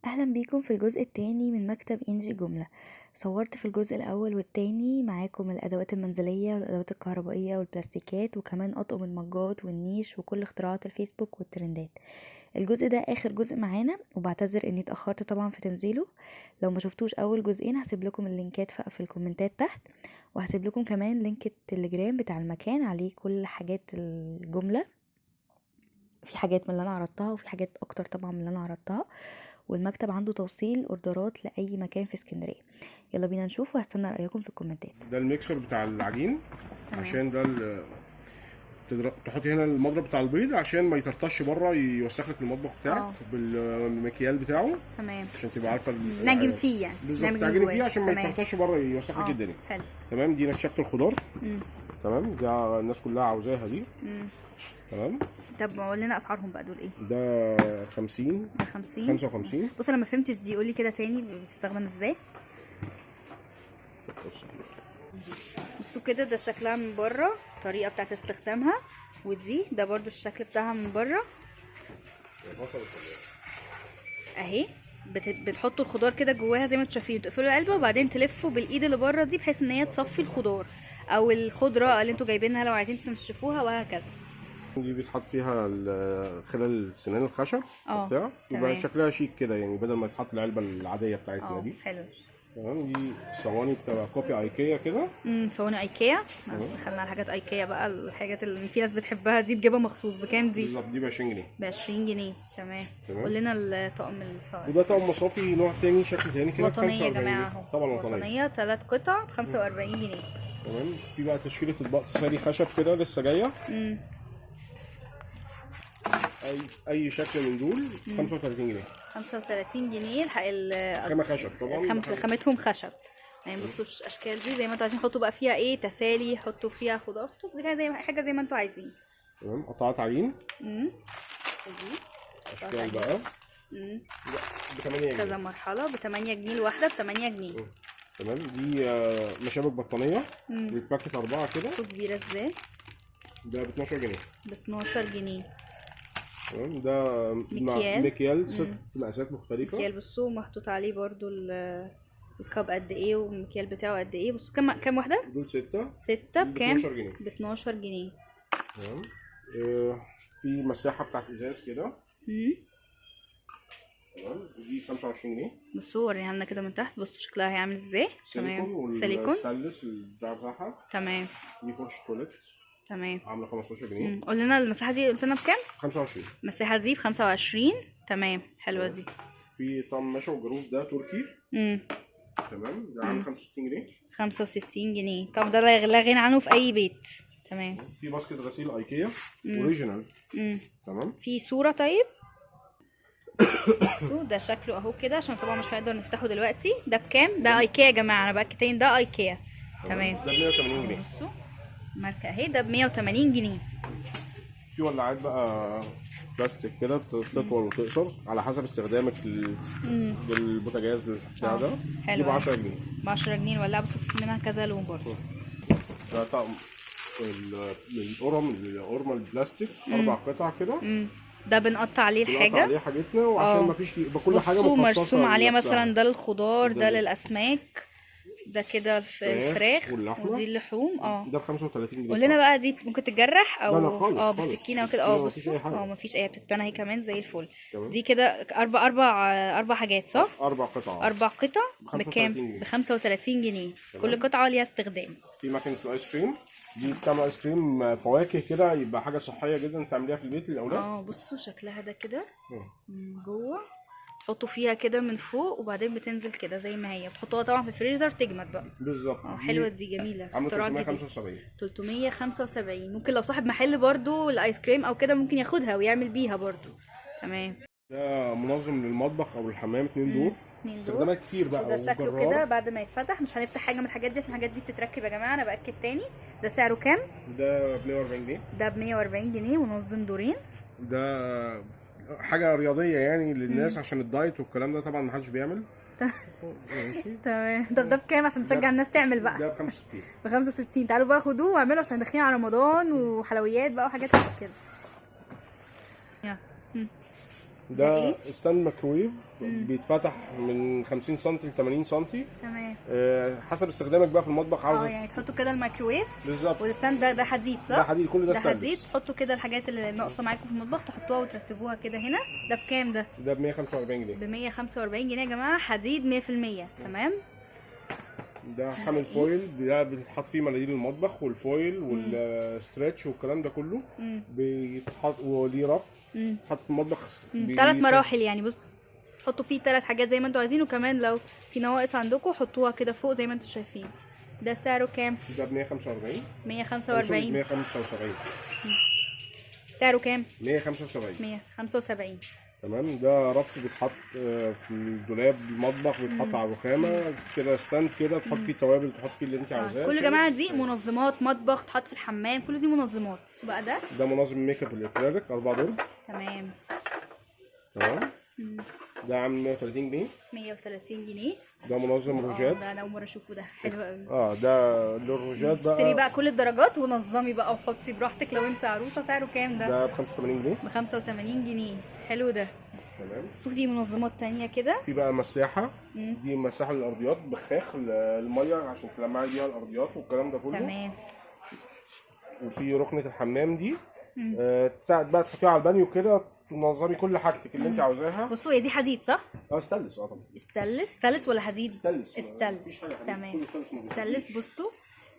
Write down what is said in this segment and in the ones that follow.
اهلا بيكم في الجزء الثاني من مكتب انجي جملة. صورت في الجزء الاول والثاني معاكم الادوات المنزلية والادوات الكهربائية والبلاستيكات، وكمان اطقم المجات والنيش وكل اختراعات الفيسبوك والترندات. الجزء ده اخر جزء معانا، وبعتذر اني اتأخرت طبعا في تنزيله. لو ما شفتوش اول جزئين هسيب لكم اللينكات في الكومنتات تحت، وهسيب لكم كمان link التليجرام بتاع المكان عليه كل حاجات الجملة. في حاجات من اللي انا عرضتها وفي حاجات اكتر طبعا من اللي انا عرضتها، والمكتب عنده توصيل اوردرات لاي مكان في اسكندرية. يلا بينا نشوف، وهستنى رايكم في الكومنتات. ده الميكسر بتاع العجين. تمام. عشان ده تحطي هنا المضرب بتاع البيض عشان ما يطرطش بره يوسخ لك المطبخ بتاعك بالمكيال بتاعه. تمام، عشان تبقى عارفه نعجن فيه يعني، بالظبط تعجني فيه عشان ما يطرطش بره يوسخ لك الدنيا. حلو. تمام. دي نشافه الخضار. تمام، ده الناس كلها عاوزاها دي. تمام. طب قول لنا اسعارهم بقى، دول ايه؟ ده 50، ده 50، 55. بص انا ما فهمتش دي، قول لي كده تاني بتستخدم ازاي؟ بصوا كده، ده شكلها من بره، الطريقة بتاعت استخدامها، ودي ده برضو الشكل بتاعها من بره اهي. بتحطوا الخضار كده جواها زي ما انتوا شايفين، تقفلوا العلبة وبعدين تلفوا بالايد اللي بره دي بحيث ان هي تصفي الخضار او الخضرة اللي انتوا جايبينها لو عايزين تنشفوها وهكذا. دي بيتحط فيها خلال سنان الخشب بتاع، يبقى شكلها شيك كده يعني، بدل ما يتحط العلبة العادية بتاعتنا دي. حلو. تمام. دي صواني بتبقى copy ايكيا كده. صواني ايكيا. دخلنا على حاجات ايكيا بقى، الحاجات اللي في ناس بتحبها دي بجيبها مخصوص. بكام دي؟ بالظبط، دي ب 20 جنيه. ب 20 جنيه. تمام. قول لنا الطقم الصواني. وده طقم مصافي نوع تاني، شكل تاني كده. وطنية يا جماعة اهو. طبعا وطنية، 3 قطع ب 45 جنيه. تمام. في بقى تشكيله اطباق تسالي خشب كده لسه جاية. اي شكل من دول 35 جنيه. 35 جنيه. خامة خشب طبعا، خامتهم خشب يعني. بصوا الاشكال دي زي ما انتوا عايزين، حطوا بقى فيها ايه، تسالي، حطوا فيها خضار، حطوا زي حاجة زي ما انتوا عايزين. تمام. قطعات عجين. دي اشكال بقى. ب 8 جنيه. كذا مرحلة ب 8 جنيه الواحدة، ب 8 جنيه. تمام. دي مشابك بطانيه بيتباكت 4 كده. بصوا كبيرة ازاي. ده ب 12 جنيه. ب 12 جنيه. تمام. ده مكيال 6 مقاسات مختلفة. مكيال بصوا محطوط عليه برضو الكاب قد ايه والمكيال بتاعه قد ايه. بصوا كام واحدة؟ دول 6. 6 بكام؟ ب 12 جنيه. ب 12 جنيه. تمام. في مساحة بتاعت ازاز كده. تمام. دي 25 جنيه. بصوا وريها لنا كده من تحت، بصوا شكلها هيعمل ازاي. تمام. سيليكون والستانلس بتاعها. تمام. دي فرشة تواليت. تمام. عامله 15 جنيه. قول لنا المساحة دي قلت لنا بكام؟ 25. المساحة دي ب 25. تمام، حلوة دي. في طقم مشا وجروف ده تركي. تمام. ده عامل 65 جنيه. 65 جنيه. طب ده لا غنى عنه في اي بيت. تمام. في basket غسيل ايكيا original. تمام. في صوره طيب؟ بصوا ده شكله اهو كده، عشان طبعا مش هنقدر نفتحه دلوقتي. ده بكام؟ ده ايكيا يا جماعة، انا باكد تاني ده ايكيا. تمام. ده ب 180 جنيه. بصوا ماركة اهي، ده ب 180 جنيه. في ولاعات بقى بلاستيك كده بتطول وتقصر على حسب استخدامك للبوتاجاز للبتاع ده. حلو. دي ب 10 جنيه. ب 10 جنيه الولاعه. بصوا في منها كذا لون برضه. ده طقم القرمه البلاستيك 4 قطع كده. ده بنقطع عليه الحاجة، بنقطع عليه حاجتنا، وعشان ما فيش يبقى كل حاجة مخصصة. مرسوم عليها مثلا ده للخضار، ده للاسماك، ده كده في الفراخ، ودي اللحوم. ده ب 35 جنيه. قول لنا بقى دي ممكن تتجرح او لا خالص، بالسكينة وكده. بصوا مفيش اي، بتتنى اهي كمان زي الفل. دي كده اربع حاجات صح؟ 4 قطع. 4 قطع بكام؟ ب 35 جنيه. كل قطعه ليها استخدام. في ماكينة الايس كريم، دي بتعمل ايس كريم فواكه كده، يبقى حاجة صحية جدا تعمليها في البيت للاولاد. بصوا شكلها ده كده من جوه، تحطوا فيها كده من فوق وبعدين بتنزل كده زي ما هي، بتحطوها طبعا في الفريزر تجمد بقى. بالظبط. حلوة دي، جميلة. عامله 375. 375. ممكن لو صاحب محل برضو الايس كريم او كده ممكن ياخدها ويعمل بيها برضو. تمام. ده منظم للمطبخ او الحمام، 2 دور، استخدامات كتير بقى. ده شكله كده بعد ما يتفتح. مش هنفتح حاجة من الحاجات دي عشان الحاجات دي بتتركب يا جماعة، انا باكد تاني. ده سعره كام؟ ده ب 140 جنيه. ده ب 140 جنيه ونظم دورين. ده حاجة رياضية يعني للناس عشان الدايت والكلام ده، طبعا ما حدش بيعمل. ماشي. تمام. طب ده بكام عشان نشجع الناس تعمل بقى؟ ده ب 65. ب 65. تعالوا بقى خدوه واعملوا عشان داخلين على رمضان وحلويات بقى وحاجات كده. ده stand ميكروويف بيتفتح من 50 سم ل 80 سم. تمام. حسب استخدامك بقى في المطبخ عاوز يعني تحطوا كده الميكروويف بالظبط. وال stand ده حديد صح؟ ده حديد، كل ده ستانلس. ده حديد. تحطوا كده الحاجات اللي ناقصه معاكم في المطبخ تحطوها وترتبوها كده هنا. ده بكام ده؟ ده ب 145 جنيه. ب 145 جنيه يا جماعة، حديد 100%. تمام. ده حامل foil، ده بيتحط فيه مناديل المطبخ وال foil وال stretch والكلام ده كله. بيتحط وليه رف، بيتحط في المطبخ. 3 مراحل يعني. بص حطوا فيه 3 حاجات زي ما انتوا عايزين، وكمان لو في نواقص عندكم حطوها كده فوق زي ما انتوا شايفين. ده سعره كام؟ ده ب 145. 145. 175. سعره كام؟ 175. 175. تمام. ده رف بيتحط في الدولاب المطبخ، بيتحط على الرخامه كده، stand كده تحط فيه توابل، تحط فيه اللي انت عاوزاه. كل يا جماعة دي منظمات مطبخ، تحط في الحمام، كل دي منظمات. بقى ده منظم make up الاكريليك 4 درج. تمام. تمام. ده عامل 130 جنيه. 130 جنيه. ده منظم روجات. ده انا اول مرة اشوفه، ده حلو قوي. ده للروجات بقى. اشتري بقى كل الدرجات ونظمي بقى وحطي براحتك لو انت عروسه. سعره كام ده؟ ده ب 85 جنيه. ب 85 جنيه. حلو ده. تمام. بصوا في منظمات تانية كده. في بقى مساحة. دي مساحة للارضيات، بخاخ للمية عشان تلمعي بيها الارضيات والكلام ده كله. تمام. وفي ركنه الحمام دي تساعد بقى تحطيها على البانيو كده، تنظمي كل حاجتك اللي انت عاوزاها. بصوا هي دي حديد صح؟ ستانلس. طبعا stainless. stainless ولا حديد؟ stainless. stainless. تمام. ستانلس. بصوا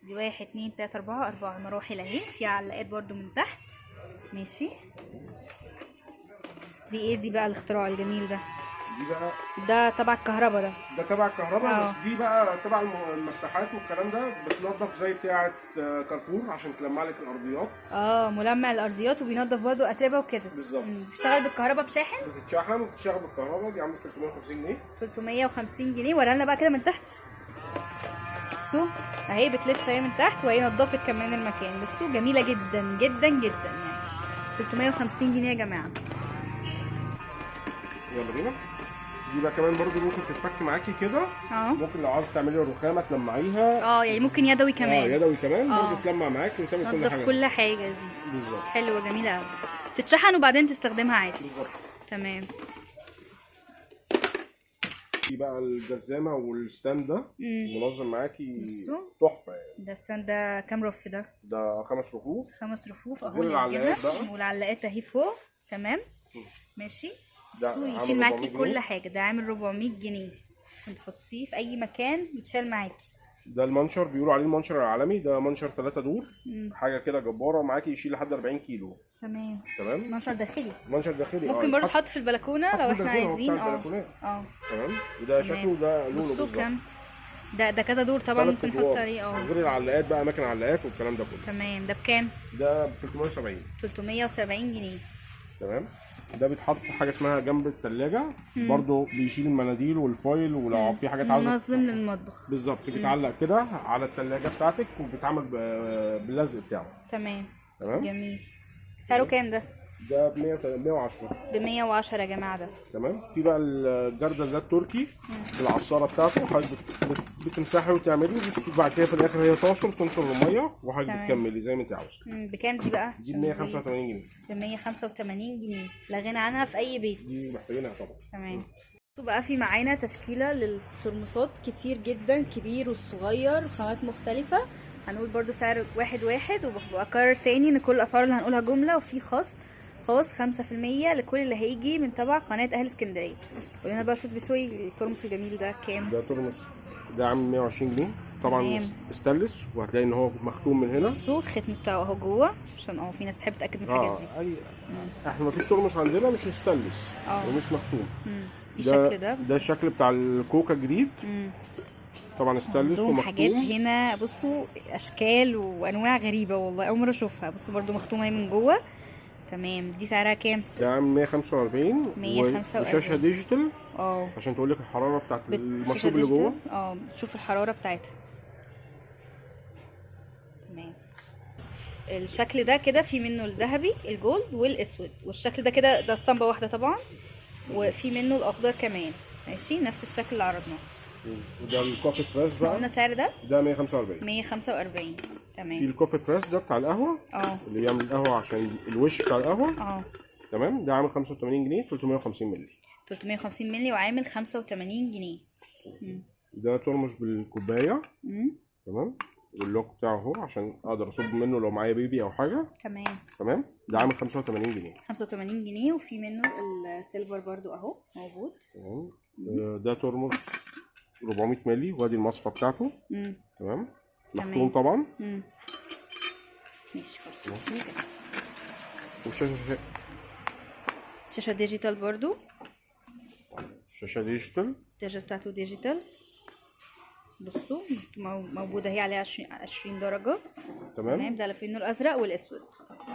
دي 1 2 3 4 4 مراحل اهي، فيها علاقات برده من تحت. ماشي. دي ايه دي بقى الاختراع الجميل ده؟ دي بقى ده تبع الكهرباء. ده تبع الكهرباء. بس دي بقى تبع المساحات والكلام ده، بتنضف زي بتاعه كارفور عشان تلمع لك الارضيات. ملمع الارضيات وبينضف برده اتربه وكده. بالظبط. بيشتغل بالكهرباء بشاحن؟ بتتشحن وبتشتغل بالكهرباء. دي عامله 350 جنيه. 350 جنيه. ورانا بقى كده من تحت. بصوا اهي بتلف اهي من تحت، وهي نضفت كمان المكان. بصوا جميلة جدا جدا جدا يعني. 350 جنيه يا جماعة. يلا بينا. دي بقى كمان برضو ممكن تتفك معاكي كده. ممكن لو عاوزه تعملي الرخامه تلمعيها. يعني ممكن يدوي كمان. يدوي كمان برضو تلمع معاكي وتعمل كل حاجة. كل حاجة دي بالظبط. حلوة جميلة قوي. تتشحن وبعدين تستخدمها عادي. بالظبط. تمام. دي بقى الجزامه وال stand ده منظم معاكي تحفة يعني. ده stand ده كام رف ده؟ ده 5 رفوف. 5 رفوف اهو. العلاقات بقى والعلاقات اهي فوق. تمام. ماشي. ده يشيل معاكي كل حاجة. ده عامل 400 جنيه. تحطيه في اي مكان يتشال معاكي. ده المنشر بيقولوا عليه المنشر العالمي. ده منشر 3 دور. حاجة كده جبارة معاكي، يشيل لحد 40 كيلو. تمام. تمام. منشر داخلي. منشر داخلي. ممكن برضه تحط في البلكونه لو احنا عايزين. تمام. وده شكله، ده لونه بالظبط. ده كذا دور طبعا، ممكن نحط عليه. غير العلاقات بقى، اماكن علاقات والكلام ده كله. تمام. ده بكام؟ ده ب 370. 370 جنيه. تمام. ده بيتحط حاجة اسمها جنب الثلاجة برضو، بيشيل المناديل وال foil، ولو في حاجات عاوزه منظم للمطبخ. بالظبط. بيتعلق كده على الثلاجة بتاعتك، وبيتعمل باللزق بتاعه. تمام. تمام. جميل. سعره كام ده؟ ده ب 110. ب 110 يا جماعة ده. تمام. في بقى الجردل ده التركي بالعصاره بتاعته، حضرتك بتمسحي وتعملي، وبعد كده في الاخر هي تعصر تنطر المية، وحضرتك بتكملي زي ما انت عاوزه. بكام دي بقى؟ دي ب 185 جنيه. ب 185 جنيه، لا غنى عنها في اي بيت. دي محتاجينها طبعا. تمام. بقى في معانا تشكيله للترمسات كتير جدا، كبير والصغير، وخامات مختلفة. هنقول برده سعر واحد واحد، وبكرر تاني ان كل الاسعار اللي هنقولها جملة، وفي خصم خاص 5% لكل اللي هيجي من تبع قناة اهل اسكندرية. قول لنا بقى استاذ بشوي الترمس الجميل ده كام؟ ده ترمس ده عامل 120 جنيه طبعا، ستانلس، وهتلاقي ان هو مختوم من هنا. بصوا الختم بتاعه اهو جوه، عشان في ناس تحب تتاكد من الحاجات دي. احنا مفيش ترمس عندنا مش ستانلس ومش مختوم. الشكل ده الشكل بتاع الكوكا الجديد. طبعا ستانلس ومختوم. حاجات هنا بصوا اشكال وانواع غريبة والله، اول مرة اشوفها. بصوا برده مختومه اهي من جوه. تمام. دي سعرها كام؟ ده عامل 145. 145. وشاشه digital عشان تقول لك الحرارة بتاعت المشروب اللي جوه. تشوف الحرارة بتاعتها. تمام. الشكل ده كده في منه الذهبي ال gold والاسود، والشكل ده كده ده اسطمبه واحدة طبعا، وفي منه الاخضر كمان. ماشي، نفس الشكل اللي عرضناه. وده ال coffee press بقى. قلنا سعر ده؟ ده 145. 145. تمام. في ال coffee press ده بتاع القهوة، اللي بيعمل القهوة عشان الوش بتاع القهوة. تمام. ده عامل 85 جنيه 350 مللي. 350 مللي وعامل 85 جنيه. ده ترمس بالكوبايه. تمام. وال lock بتاعه اهو عشان اقدر اصب منه لو معايا baby او حاجة. تمام تمام. ده عامل 85 جنيه. 85 جنيه. وفي منه ال silver برضو اهو موجود. تمام. ده ترمس 400 مللي وادي المصفى بتاعته. تمام. مختوم طبعا. ماشي خلاص. والشاشه شاشة digital برضو. شاشة digital. الشاشة بتاعته digital. بصوا موجودة هي عليها 20 درجه. تمام. ده في الازرق والاسود.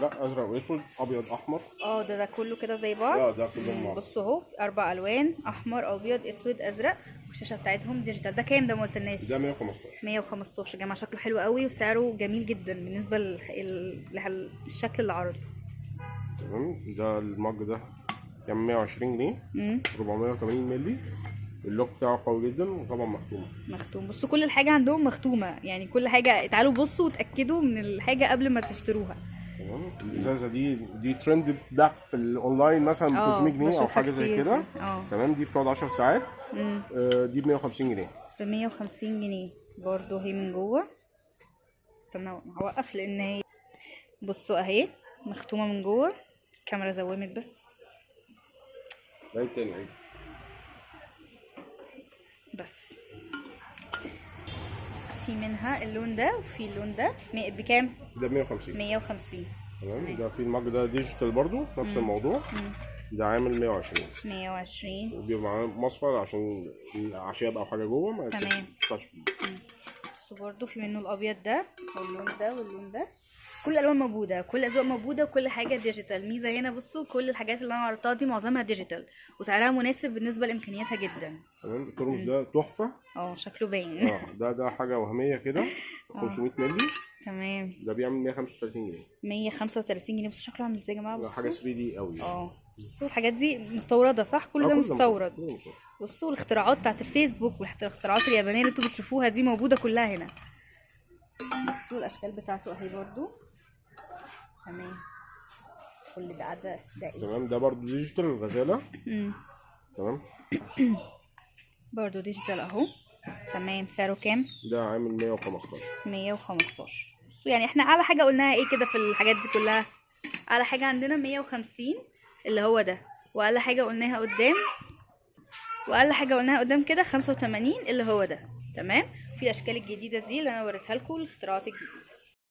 لا ازرق واسود ابيض احمر. ده كله كده زي بعض. لا ده كله مع بعض. بصوا اهو 4 الوان، احمر ابيض اسود ازرق، والشاشه بتاعتهم digital. ده كام ده؟ ما قلتلناش. ده 115. 115 يا جماعة. شكله حلو قوي وسعره جميل جدا بالنسبة للشكل اللي عرضه. تمام. ده ال mug ده يعني 120 جنيه. 480 مللي. ال lock بتاعه قوي جدا وطبعا مختومه. مختوم. بصوا كل الحاجة عندهم مختومه، يعني كل حاجة تعالوا بصوا وتاكدوا من الحاجة قبل ما تشتروها. تمام. الازازه دي ترند ده في الاونلاين مثلا ب 300 جنيه او حاجة زي كده. تمام. دي بتقعد 10 ساعات. دي ب 150 جنيه. ب 150 جنيه برضه هي من جوه. استنى هوقف لان هي بصوا اهي مختومه من جوه. الكاميرا زومت بس. عيد تاني عيد بس. في منها اللون ده وفي اللون ده. بكام؟ ده 150. 150. تمام. ده في ال mug ده digital برضو نفس الموضوع. ده عامل 120. 120. وبيبقى معاه مصفى عشان الاعشاب او حاجة جوه ما تمام. بصوا برضو في منه الابيض ده واللون ده واللون ده. كل الالوان موجودة، كل الاذواق موجودة، وكل حاجة digital. ميزة هنا بصوا كل الحاجات اللي انا عرضتها دي معظمها digital وسعرها مناسب بالنسبة لامكانياتها جدا. تمام. الترمس ده تحفة. شكله باين. ده حاجة وهمية كده. 500 مللي. تمام. ده بيعمل 135 جنيه. 135 جنيه. بصوا شكله عامل ازاي يا جماعة. بصوا حاجة 3D قوي. بصوا الحاجات دي مستورده صح؟ كل ده مستورد. بصوا الاختراعات بتاعت الفيسبوك والاختراعات اليابانية اللي انتوا بتشوفوها دي موجودة كلها هنا. بصوا الاشكال بتاعته اهي برضو. تمام. كل ده ده ايه؟ تمام. ده برضو digital الغزالة. تمام. برضو digital اهو. تمام. سعره كام؟ ده عامل 115. 115. بصوا يعني احنا اعلى حاجة قلناها ايه كده في الحاجات دي كلها؟ اعلى حاجة عندنا 150 اللي هو ده، واقل حاجة قلناها قدام، واقل حاجة قلناها قدام كده 85 اللي هو ده. تمام. في الاشكال الجديدة دي اللي انا وريتها لكم، الاختراعات الجديدة.